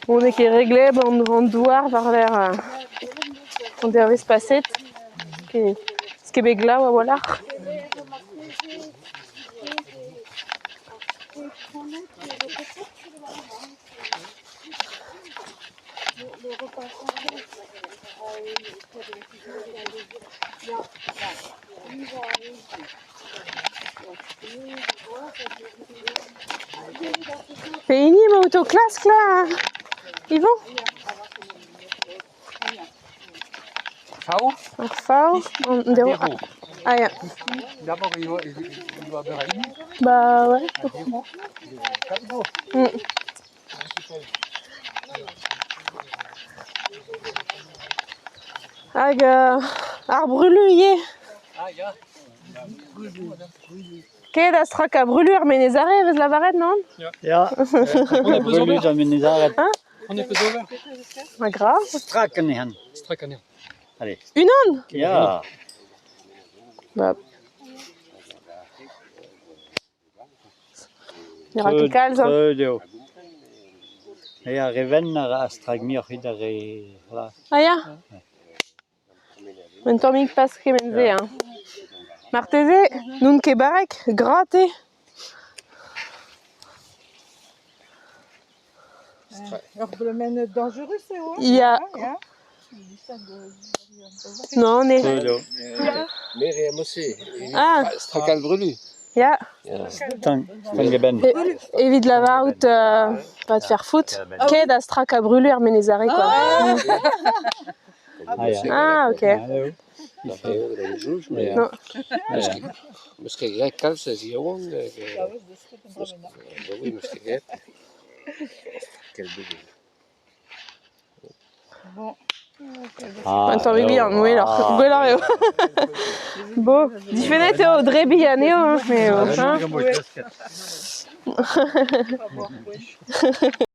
On n'eo ket re gleb an douar war-lerc'h an dervezh paset. 'Eus ket bet glav a-walc'h. Pehini emaout o klask là, Yvon? Fav. Ar fav, an derv. Ah ya. D'abord il va, il va Bah ouais. Mm. Hag ar brulu ivez. Ket a strakañ brulu er Menez Are e vez lavaret, non? Ya, brulu da Menez Are. Hein? On est peus ober? Ma gra. Strak anezhan. Strak anezhañ. Allez. Unan? Ya. Bah. Ne ra ket kalz, hein. Treut eo. E ar re wenn a ra strak muioc'h evit ar re c'hlas. Ah ya? Un tammig pas kement-se, hein. Marteze, n'on ket barrek, gra te. Ur blemenn dañjerus eo, hein? Ya. Non, ne. Treut eo. Myriam aussi. Ah. Strakal brulu. Ya. Stank, stank e benn. Evit lavarout va te faire foutre, ket a straka brulu er Menez Are, quoi. Ah, ya. Ah, ok. Eo. Non. Meus ket graet kalz ez yaouank. Ba oui, meus ket graet. Quel bugel. Bon. Ah, Un tammig bihan, gwelloc'h. Gwelloc'h eo. Bon, difennet eo drebiñ anezho, hein, mais hein.